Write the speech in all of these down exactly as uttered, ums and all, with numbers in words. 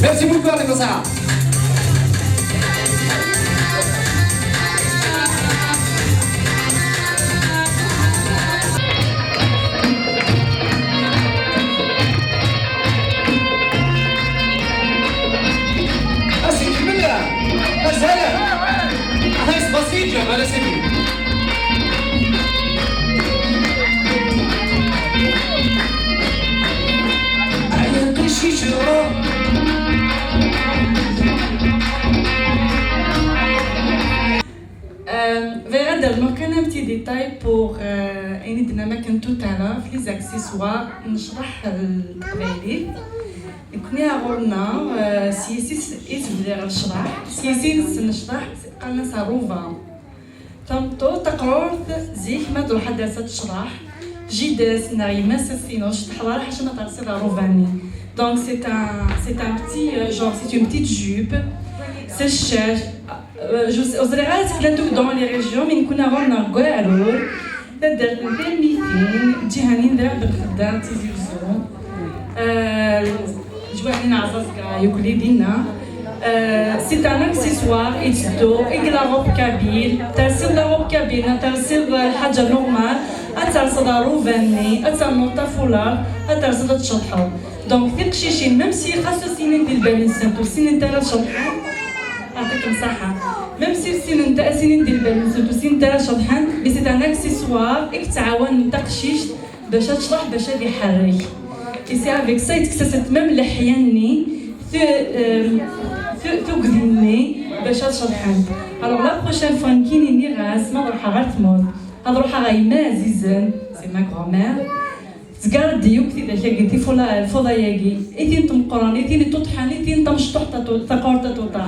Merci beaucoup, Alain Gossard. Ah, c'est Kimilla. Ah, c'est elle. Ah, c'est Basile, voilà, c'est lui. Ah, il y a un peu de chichon. Euh, bɣiɣ ad d-rnuɣ kan un petit détail pour, euh, ayen i d-tennam akken tout à l'heure, les accessoires n ccḍeḥ n teqbaylit. Nekkni ɣur-neɣ, euh, s yis-s i tebdiɣ ccḍeḥ, s yis-s n ccḍeḥ qqaren-as rruba. Tameṭṭut taqrurt zik ma truḥ ad d-tas ad tecḍeḥ, jida-s neɣ yemma-s ad s-tini ur tceṭṭḥeḍ ara ḥaca ma tersiḍ rruba-nni. Donc c'est un, c'est un petit, euh, genre, c'est une petite jupe, c'est cher. Euh, je sais, ur ẓriɣ ara c'est dans les régions, mais nekkni ɣur-neɣ deg Waɛrur, taddart n Talmitin, ǧihanin d Belxedda, d Tizi Wezzu. Euh, Ǧwanin Ɛẓaẓga, yakk dinna. Euh, c'est un accessoire, yetteddu i la robe kabyle. Tersiḍ la robe kabyle, neɣ tersiḍ lḥaǧa normal, ad terseḍ rruba-nni, ad ternuḍ tafulaḍ, ad terseḍ ad tceḍḥeḍ. Donc tiqcicin, même si xas ur ssinent di lbal-nsent, ur ssinent ara ad ceḍḥent, yeɛṭikem ṣṣeḥḥa. Même si ur ssinent, ur ssinent di lbal-nsent, ur ssinent ara ad ceḍḥent, mais c'est un accessoire i yettɛawanen taqcict bac ad tecḍeḥ, bac ad iḥerrek. Et c'est avec ça i ttekkes-asent même leḥya-nni, tu-, euh, tu-, tugdi-nni, bac ad ceḍḥent. Alors la prochaine fois, nekkini nniɣ-as, ma ad ruḥeɣ ɣer tmurt, ad ruḥeɣ ɣer yemma ɛzizen, c'est ma grand-mère, tezgar-d yakk tidak-agi, tifula-, lfuḍa-yagi, i tin tmeqqren, i tin iṭuṭḥen, i tin tamecṭuḥt tatu-, taqurt tatuṭa.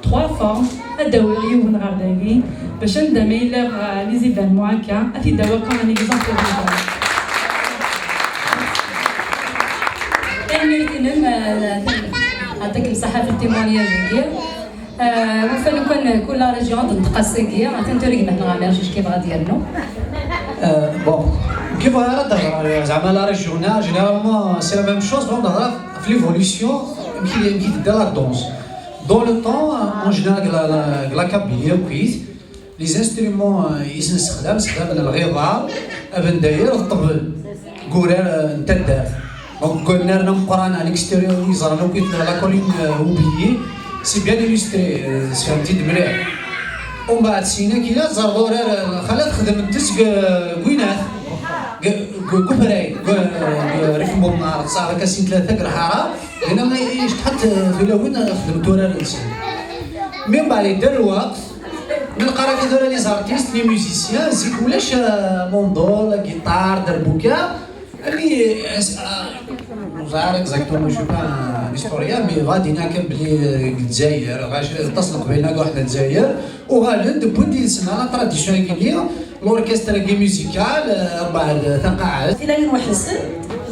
Trois formes, ad d-awiɣ yiwen ɣer dagi, bac anda ma yella, euh, les événements akka, ad t-id-awiɣ comme un exemple vivant. Tanemmirt-inem, euh, yeɛṭikem ṣṣeḥḥa ɣef témoignage-agi. Euh, ufan lukan kul la région ad d-tenṭeq ass-agi, atan tura gma-tneɣ Amer Jijki bɣa ad yernu. Euh, bon, kif ara d-ɣreɣ, zeɛma la région-a, généralement, c'est la même chose, bon, d-ɣreɣ ɣef l'évolution, amek i, amek i tedda la danse. Dans le temps, en général, deg la, la, deg la Kabylie akkit, les instruments, euh, i s-nessexdam, sexdamen lɣiḍa, abendayer, d ṭṭbel, deg urar, euh, n taddart. Donc, deg unnar ameqqran à l'extérieur, i yeẓran akkit la colline, euh, Oubliée, c'est bien illustré, euh, sfehmet-t-id mliḥ. Umbeɛd, syin akkin, ad ẓreḍ urar, euh, xalat xedmen-t deg, euh, deg winat, deg, deg, deg ufray, deg, deg rrif n umnar, ẓer akka sin tlata deg lḥara, dinna i, i ceṭṭḥent, euh, tulawin, euh, xedment urar-nsen. Mbeɛd, yedda lweqt, nlaqqa tura les artistes, les musiciens, zik ulac, euh, mondol, la guitare, derbuka, ami, euh, euh, ur ẓriɣ ara exactement, je suis pas un historien, mais ɣa d-iniɣ kan belli, euh, deg Lezzayer, ɣas aṭas n Leqbayel akk ḥna Lezzayer, uɣalen-d, wwin-d yid-sen la tradition-agi-nni, l'orchestre-agi musical, euh, mbeɛd taqaɛet. Tilawin weḥd-sen,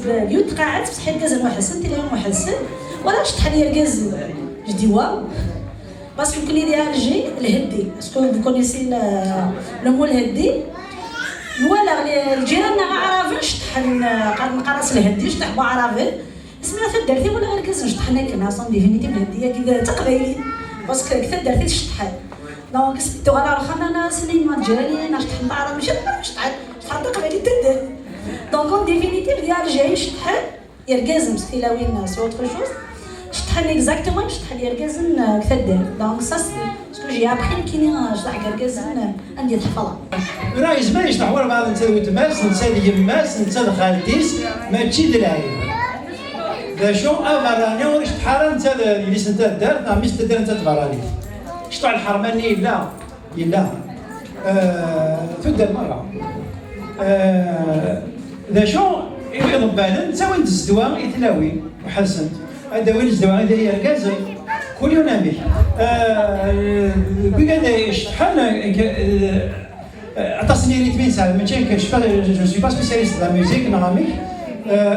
deg yiwet tqaɛet, bṣeḥ irgazen weḥd-sen, tilawin weḥd-sen, wala ceṭṭḥen yergazen. Je dis waouh. Parce que nekkni di Alger, lheddi. Est-ce que vous connaissez le, le mot lheddi? Nwala, les, lǧiran-nneɣ aɛraben ceṭṭḥen, qqaren, qqaren-as lheddi, ceṭṭḥ bu aɛraben. Isem-, taddart-iw wala irgazen ceṭṭḥen akken, en définitive, lheddi-agi d taqbaylit. Parce que deg taddart i tceṭṭḥen. Donc, s-, tuɣal ɣer uxxam, nnan-as, nnan-as, lǧiran-nneɣ ceṭṭḥen taɛrabt, mačči d aɛraben ceṭṭḥen, ceṭṭḥen taqbaylit d taddart. Donc, en définitive, di Alger ceṭṭḥen. Irgazen s tilawin, c'est autre chose. Ceṭṭḥen exactement, ceṭṭḥen irgazen, euh, deg taddart. Donc ça, c'est ce que j'ai appris, nekkini, euh, ceṭṭḥeɣ irgazen, euh, anda i t-ḥefḍeɣ. Tura yezmer yecṭeḥ walbeɛḍ, netta d weltma-s, netta d yemma-s, netta d xalti-s, mačči d lɛib. D acu, aberrani ur iceṭṭeḥ ara netta d yelli-s n taddart, neɣ mmi-s n taddart, netta d berrani. Ceṭṭuḥ lḥerma-nni yella. Yella. Euh, tuddar merra. Euh, d acu, imi iḍebbalen ttawin-d zzedwa i tlawin, uḥasent. Ad d-awin zzedwa i yergazen, kul yiwen amek. Euh, deg wigad iceṭṭḥen, euh, aṭas n yiritmen sɛan, mačči nekk, je suis pas, je ne suis pas spécialiste de la musique, neɣ amek. Euh,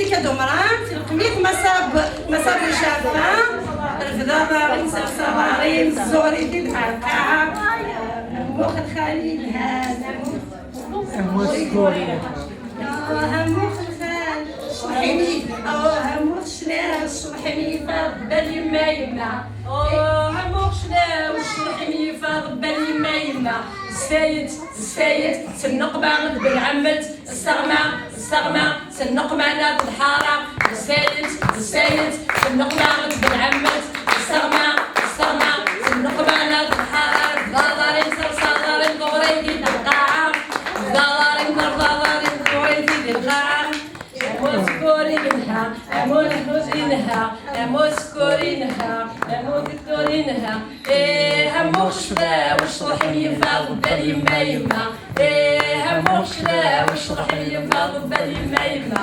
Malik Ad Umran, Tilqmit, Maṣab, Maṣab Ucafa, Lefdaḍarin, Sersaḍarin, Ẓẓuri, Tid Arqaɛ, Mux Lxali, Lhan, Amux Lxali, Cceḥḥini, Amux Cna, Cceḥḥini, Faḍ Bal Yemma Yemma. Oh, Amux Cna, Cceḥḥini, Faḍ Bal Yemma Yemma. Ssayed, ssayed, s nnuqma d belɛemmet, sseɣma, sseɣma, s nnuqma n lḥara. Ssayed, ssayed, s nnuqma d belɛemmet, sseɣma, sseɣma, s nnuqma n lḥara. Ḍaḍarin, sersaḍarin, ḍurin di ddeqqa. Inha, am uneḥnuj inha, am usekkur inha, am ugettur inha. Ih, am uxeclaw, ccḍeḥ yenfeɛ, ḍebbal yemma yemma. Ih, am uxeclaw, ccḍeḥ yenfeɛ, ḍebbal yemma yemma.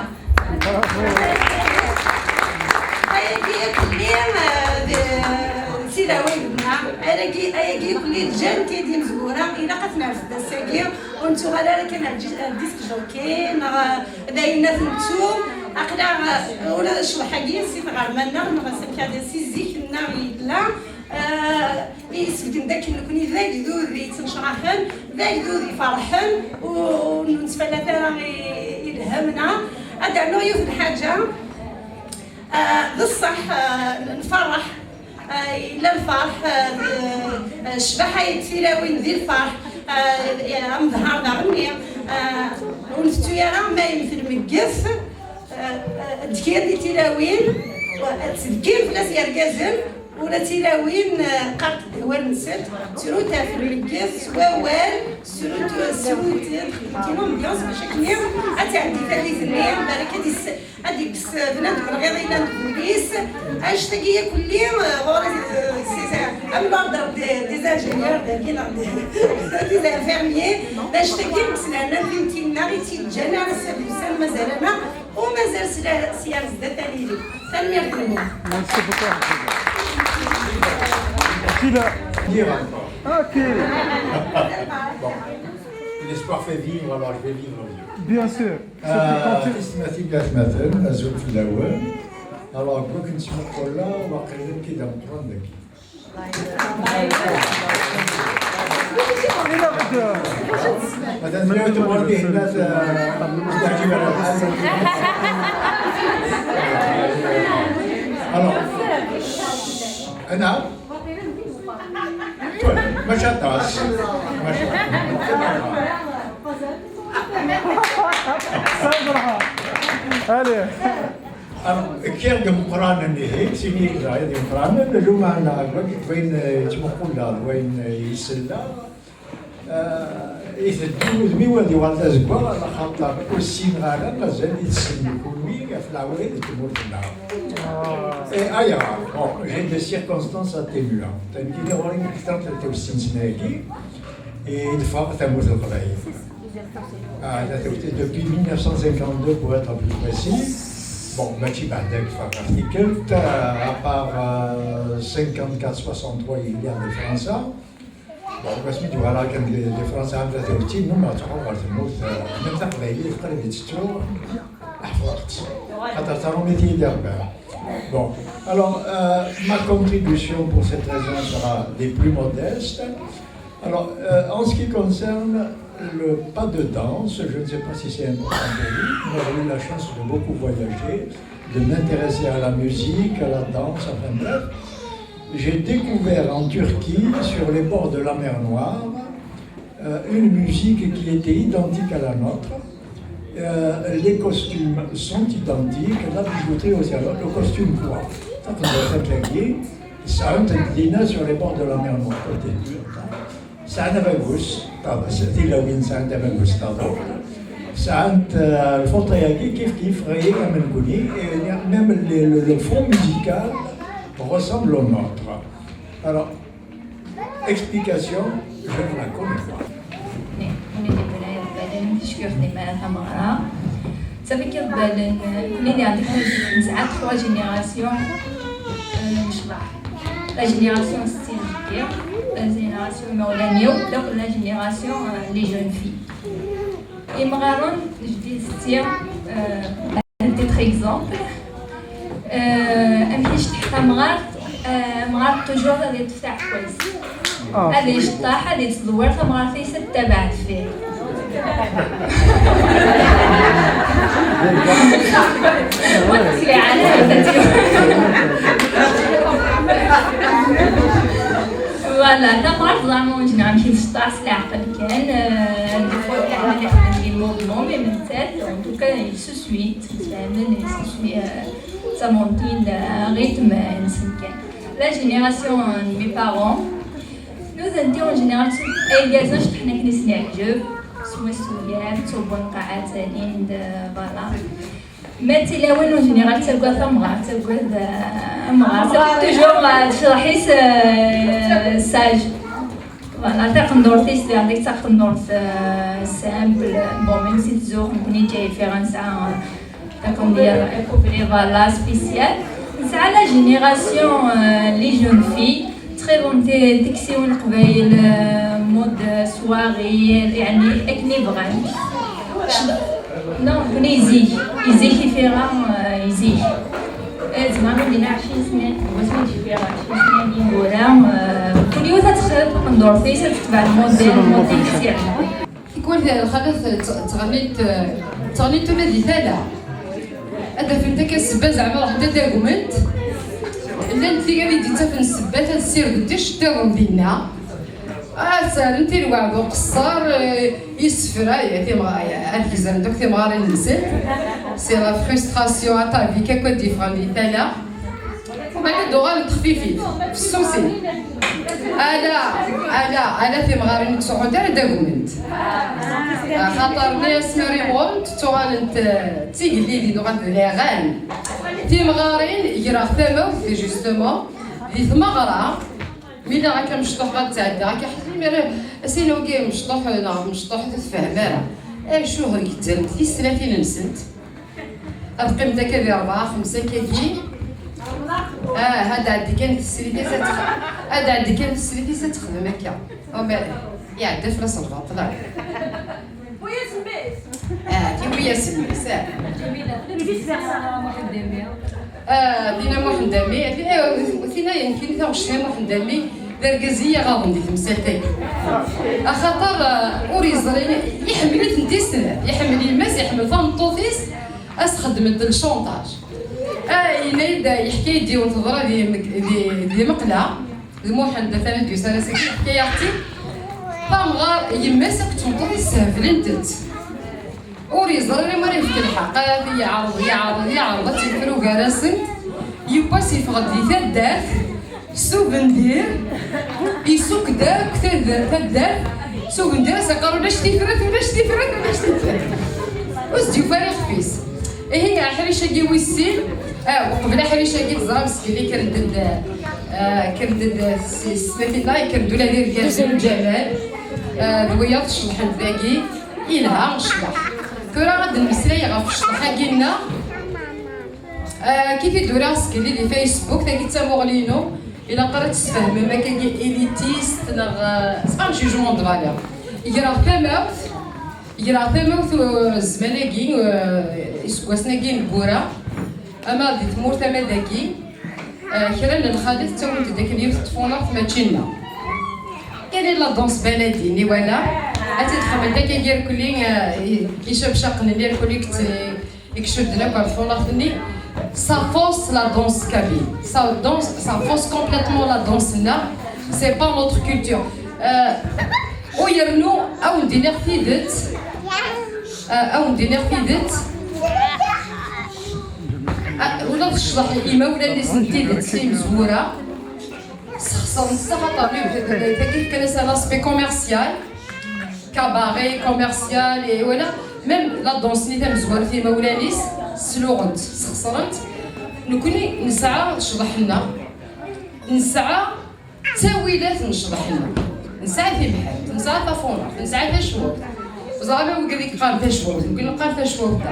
Ayagi akk-nni, eh, d, d tilawin-nneɣ. Ayagi, ayagi akk-nni d ǧǧant-id imezwura, ilaq ad t-nerfed ass-agi, ur nettuɣal ara kan ar ǧi-, ar disc jockey, neɣ, eh, d ayen ad nettu. Aql-aɣ, eh, ula d ccḍeḥ-agi si tɣerma-nneɣ, neɣ s amek ad, si zik-nneɣ yella. Eh, i yesbedden d akken nekni d agdud yettnecraḥen, d agdud iferḥen, ur, ur nettfalat ara i, i lhem-nneɣ. Ad d-rnuɣ yiwet n lḥaǧa, eh, d ṣṣeḥ, eh, nferreḥ, eh, yella lferḥ, eh, d, eh, ccbaḥa n tilawin di lferḥ, eh, amedhar daɣenni, eh, ur ntettu ara ma yemmet lmeggez, eh, eh, ddkir di tilawin, eh, ttdekkiren fell-as yergazen, ula d tilawin, eh, qqarent-d awal-nsent, ttrunt ɣef lmeggez s wawal, ttrunt, ttrunt, xedment une ambiance bac akken ad tɛeddi tallit-nni, balak ad is-, ad ikkes bnadem lɣiḍ yellan deg wul-is. Annect-agi akk-nni, eh, ɣur-i, eh, c'est, c'est, am l'ordre des, des ingénieurs, dagi, neɣ des, des infirmiers. D annect-agi i yeslehnan timetti-nneɣ, i tt-yeǧǧan ar ass-a d ussan mazal-aneɣ. U mazal sla s yar zdat ad nili. Tanemmirt-nwen. Merci beaucoup. Sida. Dire encore. Ok. Bon. L'espoir fait vivre, alors je vais vivre vieux. Bien sûr. Euh, Tistmatin d atmaten, azul fell-awen. Alors, deg wakken ttmuqquleɣ, waqila nekk d ameqqran dagi. Atan tura tewweḍ-d hna, eh, ur teɛǧib ara lḥal. Alors, أنا؟ Mačči aṭas. Mačči aṭas. Allez. Alors, kkiɣ deg imeqqranen, ihi, sini yeẓra d imeqqranen, lumeɛna, d wayen, eh, yettmuqquleɣ, d wayen, eh, yesella, eh, iteddu wudem-iw ad yuɣal d azeggaɣ, ala xaṭer ur ssineɣ ara, mazal i tessnem kunwi ɣef leɛwayed n tmurt-nneɣ. Et ailleurs, bon, j'ai des circonstances atténuantes. Nekkini ɣur-i akteṛ n tlatin u settin sna-agi, i d-ffɣeɣ tamurt n Leqbayel. Ah, la, depuis mille neuf cent cinquante-deux, pour être plus précis. Bon, mačči beɛda i ffɣeɣ ɣer tikkelt, euh, à part, euh, cinquante-quatre soixante-trois, yelliɣ di Fransa. Bon, asmi d-uɣaleɣ kan di, di Fransa, ɛam tlata u settin, nnumeɣ ttruḥuɣ ɣer tmurt, euh, même taqbaylit qrib i tt-ttuɣ, ḥefḍeɣ-tt. Xaṭer d taṛumit i yi-d-iṛebban. Bon, alors, euh, ma contribution pour cette raison sera des plus modestes. Alors, euh, en ce qui concerne le pas de danse, je ne sais pas si c'est important pour vous, moi j'ai eu la chance de beaucoup voyager, de m'intéresser à la musique, à la danse, enfin bref. J'ai découvert en Turquie, sur les bords de la mer Noire, euh, une musique qui était identique à la nôtre. Euh, les costumes sont identiques, la bijouterie aussi. Alors, le costume quoi? Taqendurt-agi, sɛant dinna sur les bords de la mer Noire, côté turc. Sɛan abaggus, ṭab-, s-, tilawin sɛant abaggus taḍuft. Sɛant, euh, lfuṭa-agi kif kif, ɣer am nekkni, et même le, le, le fond musical ressemble au nôtre. Alors, explication, je ne la connais pas. Nekni d Iqbayliyen, Iqbayliyen ticki ur xdimen ara tameɣra. Safi kan Iqbayliyen, nekni d Iqbayliyen, nesɛa trois générations, euh, n ccḍeḥ. La génération setti zeddi, la génération imawlan-iw, la, la génération, euh, les jeunes filles. Imɣaren, je dis, setti, euh, un titre exemple. Euh, amek i cedḥeɣ tamɣart, euh, amɣar toujours ad yeṭṭef taɛekkazt. Ah. Ad yecṭeḥ, ad yettḍewwir tamɣart-is, ad tabaɛ deffir. Voilà, tamɣart, vraiment, en général, amek i tecṭeḥ s leɛqel kan, euh, des fois, il y a des mouvements, mais en tout cas, il se suit, il se suit, euh, ça monte, euh, rythme, euh, la génération de mes parents, nous étions en général, ay gazan, je t'en ai connu, c'est un jeu, soit souriant, soit bon, voilà. Ma d tilawin, en général, ttagad amɣar, ttagad, euh, amɣar. Ça fait toujours, euh, tecḍeḥ-is, euh, sage. Voilà, taqendurt-is, d taqendurt, euh, simple. Bon, même si tzuxx, nekkni d Ǧayifiɣ, nesɛa, euh, taqendurt, voilà, spécial. Nesɛa la génération, euh, les jeunes filles. Très bon, ti-, tiktiwin n Leqbayel, euh, mode, euh, soirée, yeɛni akken i bɣan. Non, nekkni zik, zik i fiɣa, euh, zik. Eh, tzemrem ad d-tiniḍ ɛecrin sna, wasmi d-fiɣ ɛecrin sna n yineggura, euh, kul yiwet ad texdem taqendurt-is, ad tetbeɛ lmodèle, lmodèle i s-yeɛǧeb. Tikwal lxalat tt-, ttɣennint, ttɣennint ula di tala. Ad d-afent akka ssebba, zeɛma ruḥent ad agment. Llant tigad i d-yettafen ssebbat ad ssirdent iceṭṭiḍen dinna. Ah, sserrent i lweɛd uqeṣṣer, eh, isefra, eh, timɣa-, ad gezrent akk timɣarin-nsent. C'est la frustration atavique akk ad d-yeffɣen di tala. Umeɛd ad d-uɣalent xfifit, fessusin. Ala, ala, ala timɣarin ur ttruḥunt ara ad agment. Axaṭer nni asmi ara imɣurent, ttuɣalent, eh, d tigellilin, uɣalent d les reines. Timɣarin, greɣ tamawt, justement, di tmeɣra, mi lliɣ akka mecṭuḥ ɣer tɛedda, akka ḥaca mi ara as-iniɣ wagi mecṭuḥ neɣ mecṭuḥ ur tefhem ara. Acu, gezzrent tislatin-nsent. Ad qqiment akka di rebɛa, xemsa akkagi. Ah, ad ɛeddi kan teslit-is ad tex-, ad ɛeddi kan teslit-is ad texdem akka. Oh, mais iɛedda fell-as lbaṭel. Ah, tiwi-yas mmi-s, ah. Ah, Dina Muḥend Ami, ah, tina yenkini taɣect-nni Muḥend Ami, d argaz i yi-iɣaḍen di temsalt-agi. Axaṭer, ah, ur yeẓri, iḥemmel-itent i snat, iḥemmel yemma-s, iḥemmel tameṭṭut-is, ad s-xedment le chantage. Ah, yenna-yi-d, yeḥka-yi-d yiwen teḍra di, di, di Meqla, d Muḥend, atan ad d-yusi ar ass-agi, yeḥka-yaɣ-tt-id. Tamɣar, yemma-s akked tmeṭṭut-is sehblent-tt. Ur yeẓri ara ma ara yefk lḥeqq. Ah, yeɛreḍ, yeɛreḍ, yeɛreḍ ad tt-yefru gar-asent. Yiwwas yeffeɣ-d di taddart, s ubendir, isukk-d akk tad-, taddart, s ubendir, as-iqqar: "Ulac tifrat, ulac tifrat, ulac tifrat." Ur s-d-yufi ara ixef-is. Ihi, aḥric-agi wis sin, ah, uqbel aḥric-agi teẓram sgel-i kkren-d, ah, kkren-d s, s snat-nneɣ, kkren-d ula d irgazen n Ǧamal, ah, d wiyaḍ ceḍḥen-d dagi. Yelha ccḍeḥ. Tura ad d-nemmeslay ɣef ccḍeḥ-agi-nneɣ. Ah, kif i d-uriɣ sgel-i di Facebook, tagi d tamuɣli-inu, ilaq ara tt-tesfehmem, akkagi élitiste neɣ, ah, c'est pas un jugement de valeur. Greɣ tamawt, greɣ tamawt, uh, zzman-agi, uh, iseggasen-agi ineggura, ama di tmurt ama dagi, uh, kra n lxalat ttawint-d akken yiwet n tfunart mačči nneɣ. Quelle est la danse baladi, niwala? Ad tt-id-xedment akka irkelli, uh, i, icabcaqen-nni irkelli i yecudden akk ar tfunart-nni. Ça fausse la danse kabyle. Ça danse, ça fausse complètement la danse-nneɣ. C'est pas notre culture. Euh, u yernu, ad wen-d-iniɣ tidet. Euh, ad wen-d-iniɣ tidet. Ah, ula d ccḍeḥ imawlan-is n tidet, imezwura. Sxeṣren-tt axaṭer tagi fkan-as un aspect commercial, cabaret commercial, et voilà. Même la danse-nni tamezwarut, imawlan-is sluɣen-tt, sxeṣren-tt. Nekkni nesɛa ccḍeḥ-nneɣ, nesɛa ttawilat n ccḍeḥ-nneɣ, nesɛa tibḥirt, nesɛa tafunart, nesɛa tacwawt. Ẓer ama wigad i yeqqaren tacwawt, nekkni neqqar tacwawt-a.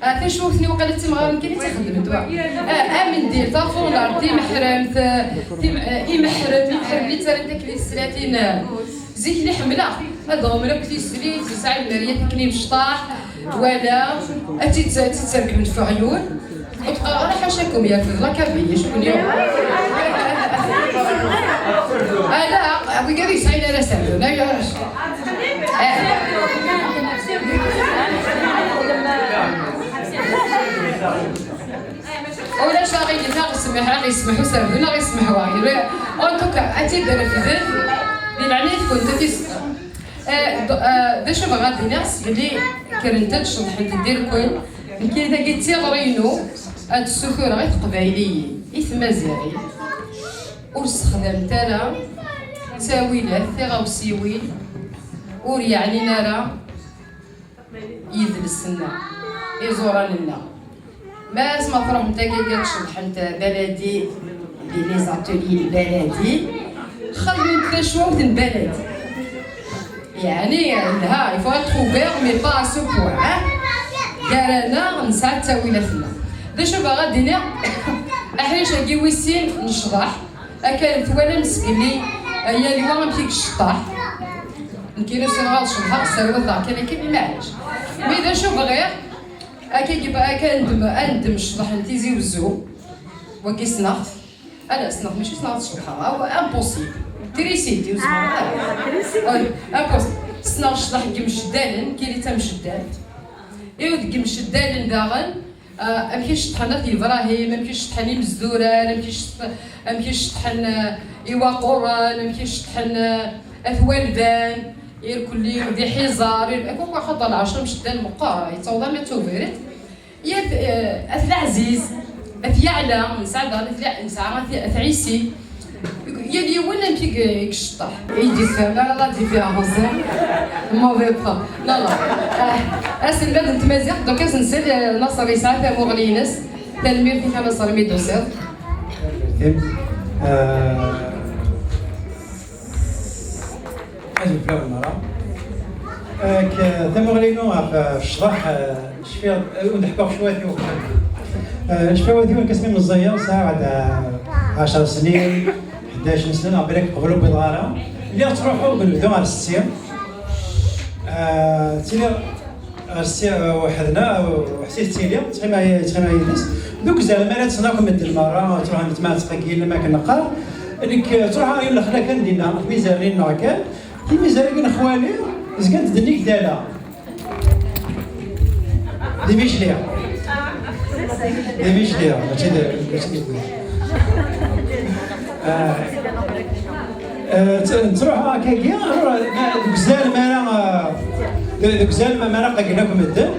Ah, tacwawt-nni waqila d timɣarin kan i tt-ixeddmen, wa. Ah, amendil, tafunart, timeḥremt, ah, tim-, ah, imeḥrem, imeḥrem-nni ttarran-t akk di teslatin, ah, zik-nni ḥemmleɣ ad ɣummen akk tislit, yesɛa lmerya tikni mecṭaḥ, wala, ad tt-, ad tt-terkbem f uɣyul, ur teqqar ara ḥacakum, yerfed la Kabylie, acu ken-yuɣ? Ala, wigad yesɛin ara serdun, ay arrac. Eh. Ulac aɣilif, aɣ-semmeḥ, aɣ-yesmeḥ userdun, aɣ-yesmeḥ waɣil. En tout cas, ad tt-id-refden, di leɛnaya-tkent, ad tt-id-, eh, d-, eh, d acu bɣiɣ ad d-iniɣ, s belli kkrent-d, ceḍḥent-d irkel. Nekkini tagi d tiɣri-inu, ad d-ssutureɣ i teqbayliyin, i tmaziɣin. Ur ssexdamet ara ttawilat, tiɣawsiwin ur yeɛnin ara yidles-nneɣ. Iẓuran-nneɣ. Mass ma truḥemt akka ad tceḍḥemt baladi, di les ateliers baladi, xedmemt tacwawt n baladi. Yeɛni, lha, il faut être ouvert, mais pas à ce point, hein. Gar-aneɣ nesɛa ttawilat-nneɣ. D acu bɣiɣ ad d-iniɣ? Aḥric-agi wis sin n ccḍeḥ, akka twalam sgelli, yal wa amek i yecṭeḥ. Nekkini ur ssineɣ ad ceḍḥeɣ, sserwateɣ kan akken, maɛlic. Mi d acu bɣiɣ, akka, akka ad neddem, ad neddem ccḍeḥ n Tizi Wezzu, wagi ssneɣ-t. Ala, ssneɣ, mačči ssneɣ ad ceḍḥeɣ, aw, impossible. Trisiti, ur zmireɣ ara. Ay, impossible. Ssneɣ ccḍeḥ deg Imceddalen, nekkini d Tamceddalt. Iw deg Imceddalen daɣen, ah, amek i ceṭṭḥen At Yebrahim, amek i ceṭṭḥen Imezdurar, amek i ceṭṭ-, amek i ceṭṭḥen, ah, Iwaquren, amek i ceṭṭḥen, ah, At Walban, irkelli d Iḥiẓer, ir-, akk, akk, axaṭer lɛerc amceddan meqqer, yettaweḍ armi d Tubiret. Yat, eh, At Leɛziz, At Yeɛla, nesɛa daɣen At Leɛ-, nesɛa At, At Ɛisi. Yal yiwen amek i i yecṭeḥ. I d-yefhem ara la différence. Mauvais pas. Non, non. Ah, aselmad n tmaziɣt, donc ad s-nsel, eh, Naṣer yesɛa tamuɣli-ines. Tanemmirt-ik a Naṣer imi d-tusiḍ. Tanemmirt-im. Eh, Ad yeflawen merra. Ak, tamuɣli-inu ɣef, eh, ccḍeḥ, eh, cfiɣ, eh, ad ḥkuɣ cwiṭ i uxxam. Eh, cfiɣ wati wan kasmi meẓẓiyeɣ, sɛiɣ-d, eh, ɛecṛ snin, ḥdac snin, ɣer belak qbel ur wwiḍeɣ ara. Lliɣ ttruḥuɣ deg unebdu ɣer setti. Eh, ttiliɣ Ɣer si, weḥd-neɣ, weḥd-i tettili, ttɣima, ttɣima yid-s. Deg uzal, mi ara ṭṭsen akk medden merra, ttruḥun weltma ad ttqeggil, am akken neqqar. Nekk, ttruḥeɣ ɣer yiwen lexla kan dinna, timizarin-nneɣ kan. Timizarin n xwali, zgant-d nnig tala. Di Micli. Di Micli, mačči d, mačči d, ah. Eh, tt-, nettruḥ akkagi, alors, ma, deg uzal mi ara, eh, de-, deg uzal ma, mi ara qegglen akk medden,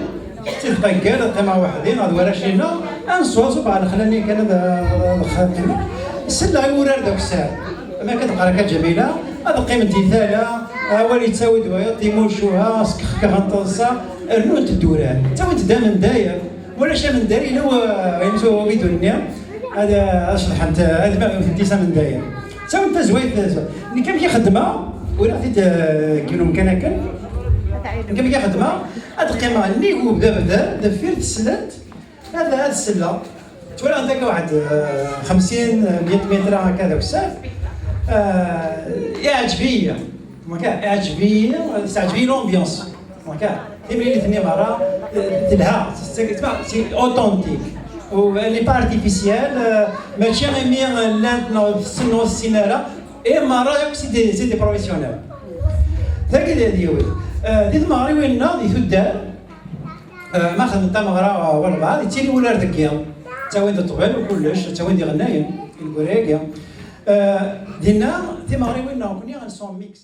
ttqeggil, ad qqimeɣ weḥd-i, neɣ d warrac-inu, ad nṣuṣu ɣer lexla-nni kan ad, ad, ad xedmeɣ. Selleɣ i wurar d akessar. Am akka d-teqqar akka Ǧamila, ad qqiment di tala, awal yettawi-d wayeḍ, timucuha, skexkex n teḍsa, rnunt-d urar. Ttawint-d amendayer, walac amendayer, yella wa-, yella wa-, wid ur-nni, ad, ad ceḍḥent, ad ma-, tent-is amendayer. Ttawint tazwayt, nekk amek i xeddmeɣ, uriɣ-t-id, eh, deg yiwen umkan akken. Nekk amek i xeddmeɣ, ad qqimeɣ nnig ubdabdar, deffir teslent, ad, ad selleɣ. Twalamt akka waḥed, eh, xemsin, meyya mitra akka d akessar. Eh, iɛǧeb-iyi. Waka, iɛǧeb-iyi, teɛǧeb-iyi l'ambiance. Waka, timlilit-nni merra, eh, telha, c'est, c'est, c'est authentique. U elle est pas artificielle, eh, mačči imi, eh, llant neɣ tessen neɣ ur tessin ara. Et merra yakk c'est des, c'est des professionnels. Tagi d, d yiwet. Eh, di tmeɣriwin-nneɣ, di tuddar, Eh, ma xedmen tameɣra, eh, walbeɛḍ, yettili wurar deg yiḍ. Ttawin-d ṭṭbel u kullec, ttawin-d iɣennayen, ineggura-agi. Eh, dinna, timeɣriwin-nneɣ nekkni, elles sont mixtes.